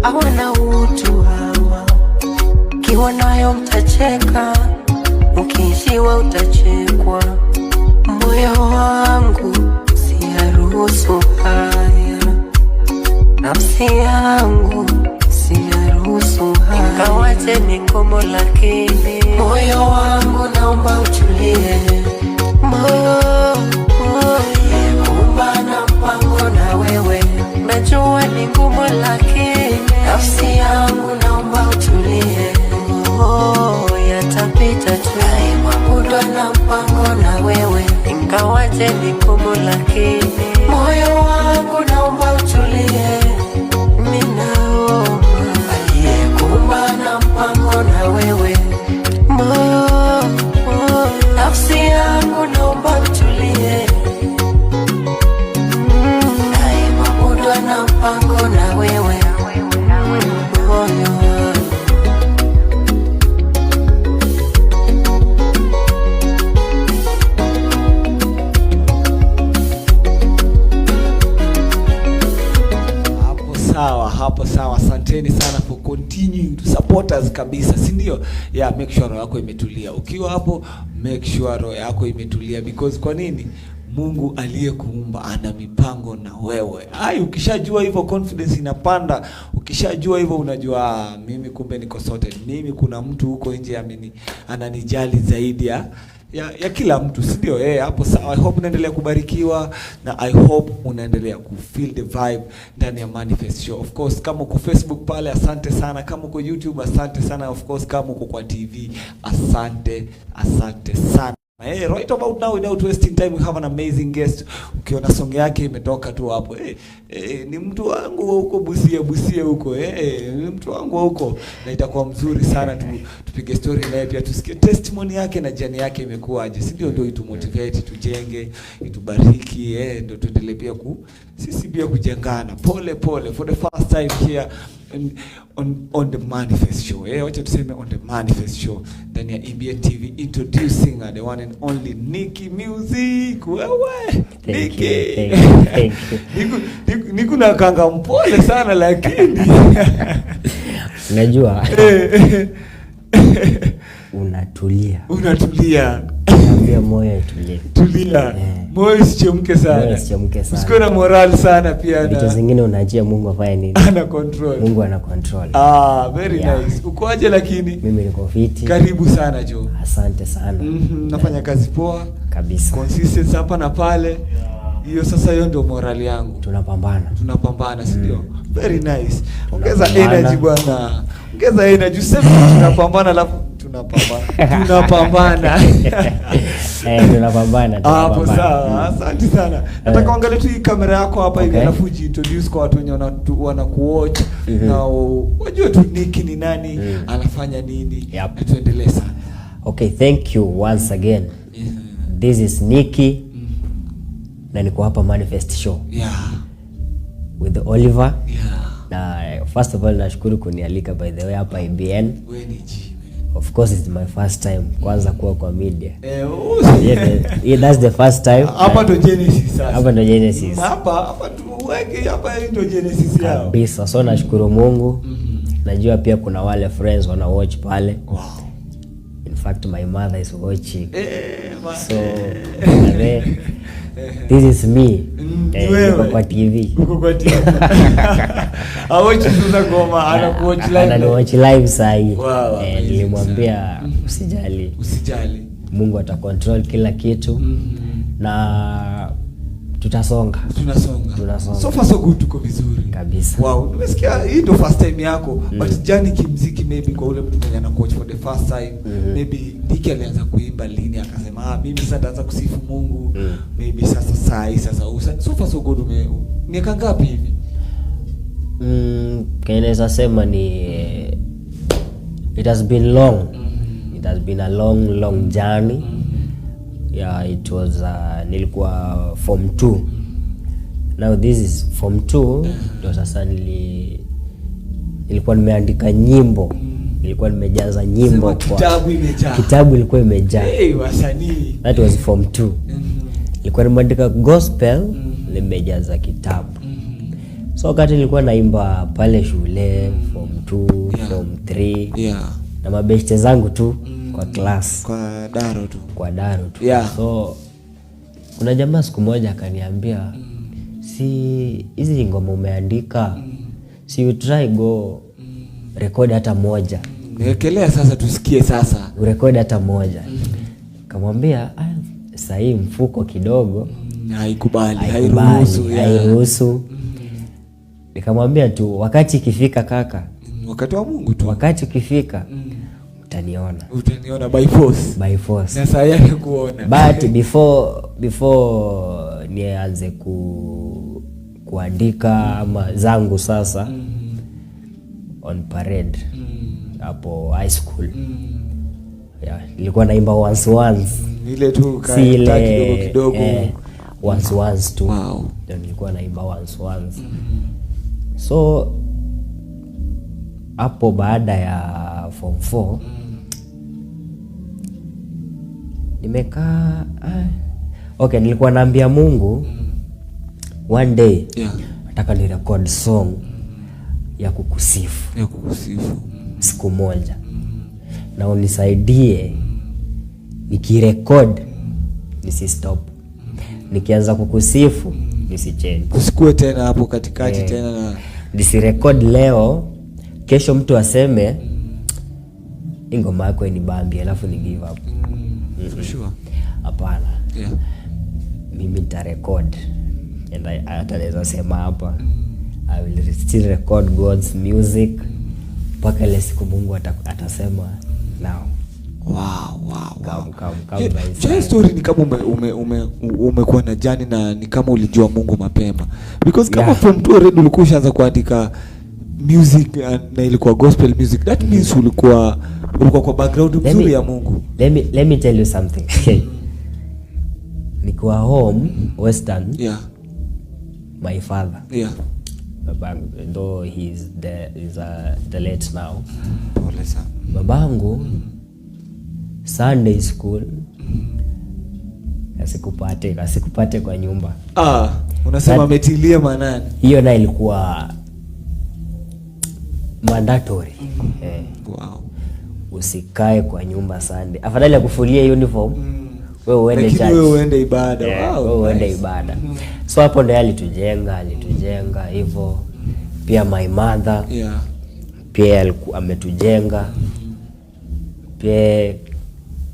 Hawana utu hawa, kiwa nayo mtacheka, ukiishiwa utachekwa. Moyo wangu siyaruhusu haya, nafsi yangu siyaruhusu haya, ingawaje ni ngumu, lakini moyo wangu naomba utulie. Moyo Muumba na mpango na wewe, najua ni ngumu, lakini nafsi yangu naomba utulie. Oh, yatapita tu, mwabudu na mpango na wewe, ingawaje ni ngumu, lakini moyo wangu naomba utulie. Ninaomba aliyekuumba na mpango na wewe, moyo, nafsi yangu naomba utulie. Mwabudu na mpango na wewe, moyo wangu. Hapo sawa, hapo sawa. Asanteni sana for continuing to support us kabisa, si ndio? Yeah, make sure roho yako imetulia. Ukiwa hapo, make sure roho yako imetulia because kwa nini? Mungu aliyekuumba ana mipango na wewe. Ai, ukishajua hivyo confidence inapanda. Ukishajua hivyo unajua, ah, mimi kumbe niko sorted. Mimi kuna mtu huko nje ameni ananijali zaidi ya kila mtu, si ndio? Eh, hapo sawa. I hope unaendelea kubarikiwa na I hope unaendelea ku feel the vibe ndani ya Manifest Show. Of course, kama uko Facebook pale asante sana, kama uko YouTube asante sana, of course kama uko kwa TV asante, asante sana. Hey, right about now, without wasting time, we have an amazing guest. Ukiona song yake imetoka tu hapo. Hey, hey, ni mtu wangu wa huko Busia, Busia huko. Hey, ni mtu wangu wa huko. Na itakuwa mzuri sana tupige story naye pia tusikie testimony yake na journey yake imekuwaje. Si ndio? Ndio itumotivate, tujenge, itubariki, ndio tuendelee pia sisi pia kujengana pole pole for the first time here on the Manifest Show. Wacha tuseme on the Manifest Show ndani ya EBN TV, introducing the one and only Nicky Music. Wewe Thank Nicky. You, thank you, thank you. Niku nakanga mpole sana lakini Unajua unatulia, unatulia. Unaambia moyo itulie. Tulia. Moyo usichemke sana. Moyo usichemke sana. Usikuwe na moral sana pia Vitu na zingine unaachia Mungu afanye nini? Ana control. Mungu ana control. Ah, very nice. Ukoaje lakini? Mimi niko fiti. Karibu sana, Joe. Asante sana. Nafanya kazi poa. Kabisa. Consistency hapa na pale. Hiyo sasa, hiyo ndio morali yangu. Tunapambana. Tunapambana, si ndio? Very nice. Ongeza Tunapambana. energy, bwana. Ongeza energy. Useme tunapambana alafu tunapambana. Tunapambana. Eh, tunapambana, Hapo tunapambana. sawa. Asante sana. Nataka uangalie tu hii kamera yako hapa hivi alafu ujiintroduce kwa watu wenye wanakuwatch na wajue tu Nicky ni nani, anafanya nini. Yep. Na tuendelee sana. Okay, thank you once again. This is Nicky na niko hapa Manifest Show with Oliver. Na first of all nashukuru kunialika, by the way, hapa IBN. Wewe ni G. Of course it's my first time kwanza kuwa kwa media. Eh, Yeah, that's the first time. Hapa ndo Genesis sasa. Hapa ndo Genesis. Hapa hapa tuweke hapa, hii ndo Genesis yao. Kabisa. So nashukuru Mungu. Najua pia kuna wale friends wana watch pale. In fact, my mother is watching. Eh, So, mother, this is me. Ni Eh, wewe. niko kwa TV. Uko kwa TV. Awatch sasa ngoma, anakuwatch live. Ananiwatch live saa hii. Wow, Eh, amazing nilimwambia sana. usijali. Usijali. Mungu atacontrol kila kitu na tutasonga. Tunasonga. Tunasonga. So far so good, tuko vizuri. Kabisa. Wow, nimesikia hii ndio first time yako, but journey kimziki, maybe kwa ule mtu mwenye anakuwatch for the first time, maybe Nicky alianza kuimba lini akasema, "Ah, mimi sasa nitaanza kusifu Mungu"? Maybe sasa saa hii sasa so far so good, miaka ngapi hivi? Naweza sema ni it has been long. It has been a long, long journey. Yeah, it was nilikuwa form 2. Now this is form 2 ndio sasa nilikuwa nimeandika nyimbo. Nilikuwa nimejaza nyimbo Sema kwa kitabu imejaa. Kitabu ilikuwa imejaa. Hey, wasanii. That was form 2. Nilikuwa nimeandika gospel, nimejaza kitabu. So wakati nilikuwa naimba pale shule form 2, form 3 na mabeshte zangu tu kwa class, Kwa daro tu. Kwa daro tu. So kuna jamaa siku moja akaniambia, "Si hizi ngoma umeandika, si you try go record hata moja?" Niwekelea sasa tusikie sasa. Urekodi hata moja. Kamwambia, "Ah, sahii mfuko kidogo Haikubali, haikubali, hairuhusu. Yeah. hairuhusu." Nikamwambia tu, "Wakati ikifika, kaka, Wakati wa Mungu tu. Wakati ukifika utaniona." Utaniona by force. By force. Na saa yake kuona. But before nianze kuandika ama zangu sasa, on parade hapo high school, yeah, nilikuwa naimba once once. Ile tu Si ka ile kidogo kidogo. Eh, once once tu. Ndio nilikuwa naimba once once. So hapo baada ya form 4 nimekaa, ah, okay, nilikuwa naambia Mungu, one day nataka ni record song ya kukusifu Ya kukusifu. Siku moja, na unisaidie nikirecord nisistop, nikianza kukusifu nisichange. Kusikue tena hapo katikati tena na Nisirecord leo, kesho mtu aseme, "Hii ngoma yako ni bambi," alafu ni give up. For sure. Hapana. Mimi nitarecord and hata naweza sema hapa, I will still record God's music mpaka ile siku Mungu atasema now Wow. come, come, come, my Hiyo son. Story ni kama umekuwa na journey na ni kama ulijua Mungu mapema. Because kama from two already ulikuwa ushaanza kuandika music na ilikuwa gospel music. That means ulikuwa kwa background Let mzuri ya Mungu. Let me tell you something. Nikiwa home Western, my father, babangu, though he's the late now, Pole sana. Babangu Sunday school asikupate kwa nyumba. Ah, unasema ametilia maanani. Hiyo na ilikuwa mandatory, eh. Usikae kwa nyumba Sunday, afadhali akufulie uniform, wewe uende Lakini church. wewe uende ibada. Yeah, Wow, wewe uende nice. Ibada. So hapo ndo yeye alitujenga hivyo. Pia my mother pia ametujenga pia.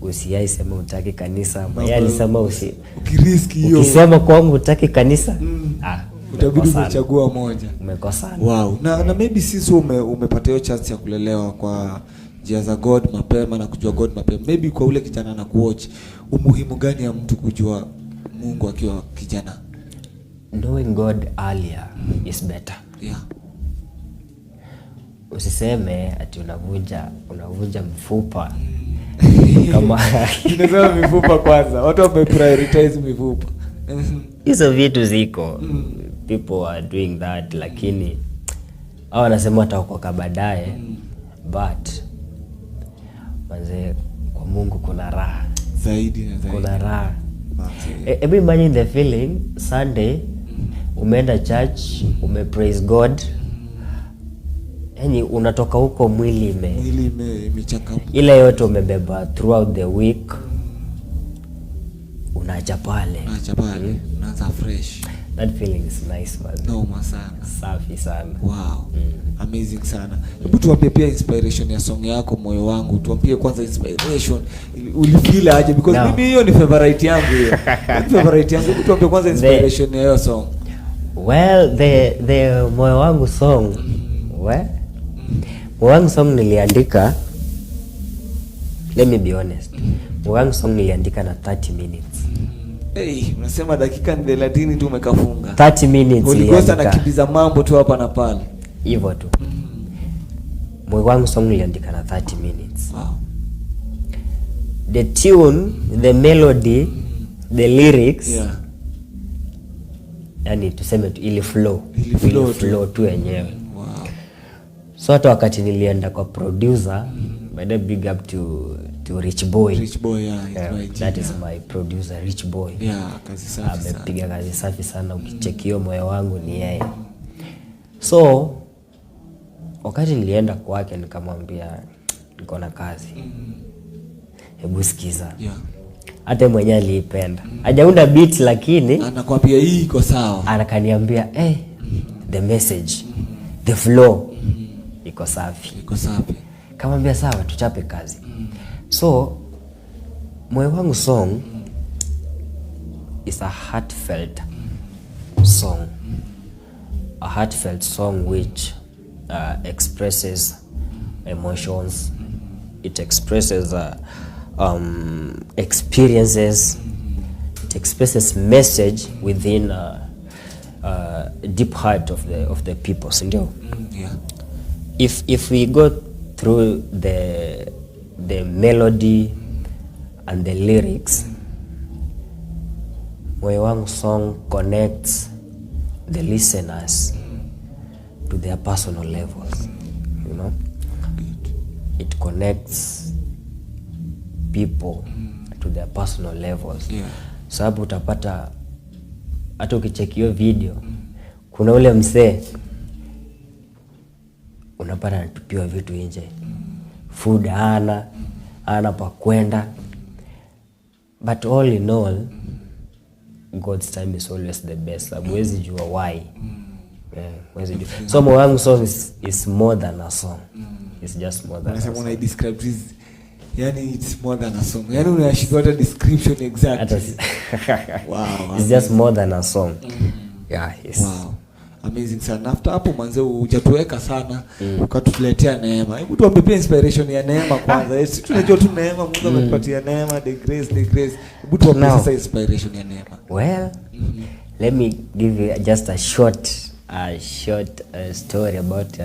Usiai sema utaki kanisa. Yeye alisema usi Ukiriski hiyo ukisema kwangu utaki kanisa, ah, utabidi umekosana. umechagua moja. Umekosana. Wow. Na maybe sisi umepata hiyo chance ya kulelewa kwa njia za God mapema na kujua God mapema. Maybe kwa ule kijana na kuwatch, umuhimu gani ya mtu kujua Mungu akiwa kijana? Knowing God earlier is better. Usiseme ati unavunja mfupa kama Tunasema mifupa kwanza. Watu wame prioritize mifupa. Hizo vitu ziko, people are doing that, lakini hao wanasema wataokoka baadaye. But manze, kwa Mungu kuna raha. Zaidi na zaidi. Kuna raha. Manze. Hebu imagine the feeling, Sunday umeenda church, umepraise God, yani unatoka huko mwili ime Mwili imechangamka. Ile yote umebeba throughout the week unaacha pale. Unaacha pale, unaanza fresh. That feeling is nice, man. Noma sana. Safi sana. Wow. Amazing sana. Hebu tuambie pia inspiration ya song yako Moyo Wangu. Tuambie kwanza inspiration ulifeel aje, because No. mimi hiyo ni favorite yangu hiyo. Ni favorite yangu. Hebu tuambie kwanza inspiration ya hiyo song. Well, the Moyo Wangu song, we Moyo Wangu song niliandika, let me be honest, Moyo Wangu song niliandika na 30 minutes. Hey, unasema dakika ni 30 tu umekafunga. 30 minutes Holy Ghost niliandika. anakimbiza mambo tu hapa na pale. Hivyo tu. Moyo Wangu song niliandika na 30 minutes. The tune, the melody, the lyrics, yani tuseme tu ili flow. Ili flow Ili tu. Flow tu yenyewe. So hata wakati nilienda kwa producer, by the way, big up to Rich Boy. Rich Boy, yeah, he's Yeah, my that is G, my producer, Rich Boy. Yeah, kazi safi sana. Amepiga kazi safi sana. Ukicheki hiyo Moyo Wangu ni yeye. So wakati nilienda kwake nikamwambia niko na kazi, hebu sikiza. Hata yeye mwenyewe aliipenda, hajaunda beat, lakini Anakwambia hii iko sawa. Akaniambia, "Hey, the message, the flow iko safi." Iko safi. Kamwambia sawa, tuchape kazi. So Moyo Wangu song is a heartfelt song, a heartfelt song which expresses emotions, it expresses experiences, it expresses message within deep heart of the people, sindio? Yeah. If we go through the melody and the lyrics, Moyo Wangu song connects the listeners to their personal levels. It connects people to their personal levels, sababu utapata hata ukicheki hiyo video, kuna ule msee unapata anatupiwa vitu nje, food hana, hana pa kwenda, but all in all, God's time is always the best, sababu huwezi jua why. Yeah, huwezi jua. So Moyo Wangu song is more than a song. It's just more than a Unasema song. Una describe this, yani it's more than a song, yani unashindwa hata description exactly. Wow. It's just more than a song, yeah, it's, Wow. Amazing sana. After hapo manze hujatuweka sana, ukatuletea Neema. Hebu tuambie pia inspiration ya Neema kwanza. Si tunajua tu Neema, Mungu ametupatia Neema, the grace, the grace. Hebu tuambie sasa inspiration ya Neema. Well, let me give you just a short story about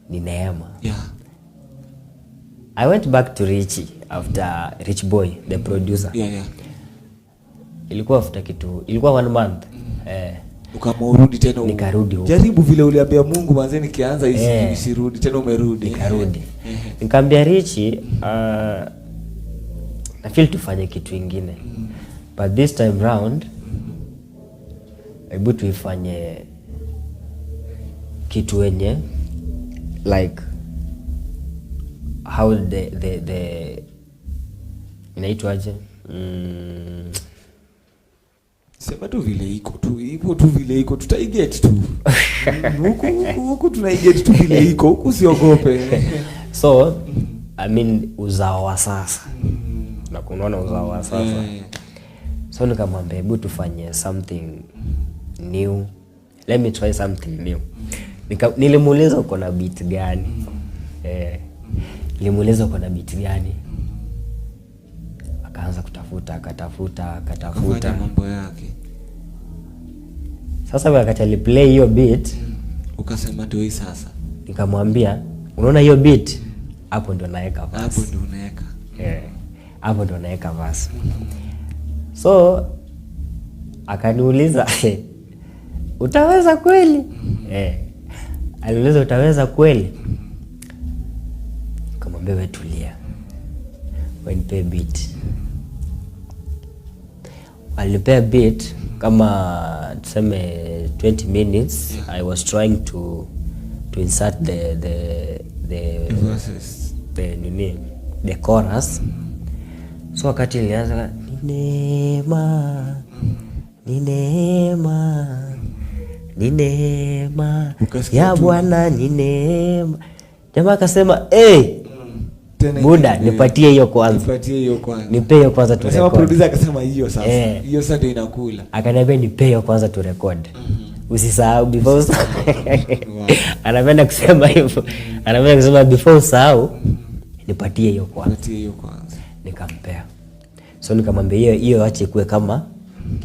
ni Neema. I went back to Richie after Rich Boy, the producer. Ilikuwa after kitu, ilikuwa one month. Ukaamua urudi tena Nikarudi huko. Jaribu vile uliambia Mungu, manze nikianza isirudi tena, umerudi. Nikarudi. Nikamwambia Richie, na feel tufanye kitu ingine. But this time round, hebu tuifanye kitu wenye like how the inaitwaje? Sema tu vile iko tu, ipo tu vile iko, tutaiget tu. Huku huku huku tunaiget tu vile iko, huku usiogope. So I mean uzao wa sasa, na kunaona uzao wa sasa. So nikamwambia hebu tufanye something new, let me try something new. Nilimuuliza uko na beat gani? Nilimuuliza uko na beat gani? Akaanza kutafuta, akatafuta, akatafuta. Kafanya mambo yake. Sasa wakati aliplay hiyo beat, Ukasema ndio hii sasa. Nikamwambia unaona hiyo beat, hapo ndo naeka Hapo verse. ndio unaweka. Eh, hapo ndo naeka verse. So akaniuliza, "Utaweza kweli?" Aliuliza, "Utaweza kweli?" Kamwambia we tulia, we nipe beat. Alipea beat kama tuseme 20 minutes. I was trying to insert the The verses. The nini, the chorus. So wakati ilianza, "Ni neema, ni neema, ni neema Ukasikia ya tu. Bwana ni neema," jamaa akasema, "Hey, Tena buda, ingine. nipatie hiyo kwanza." Nipatie hiyo kwanza. "Nipe hiyo kwanza tu Unasema record." producer akasema hiyo sasa. Eh. Hiyo sasa ndio inakula. Akaniambia nipe hiyo kwanza tu record, usisahau before usahau. Anapenda kusema hivyo, anapenda kusema before usahau nipatie hiyo kwanza. Nipatie hiyo kwanza. Nikampea. So nikamwambia hiyo hiyo ache ikuwe kama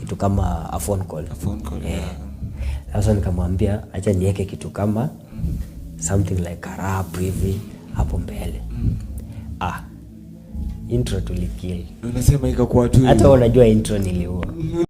kitu kama a phone call. A phone call, Eh. yeah. Sasa nikamwambia acha niweke kitu kama something like a rap hivi hapo mbele. Ah, intro tulikill. Unasema ikakuwa tu. Hata unajua intro niliua.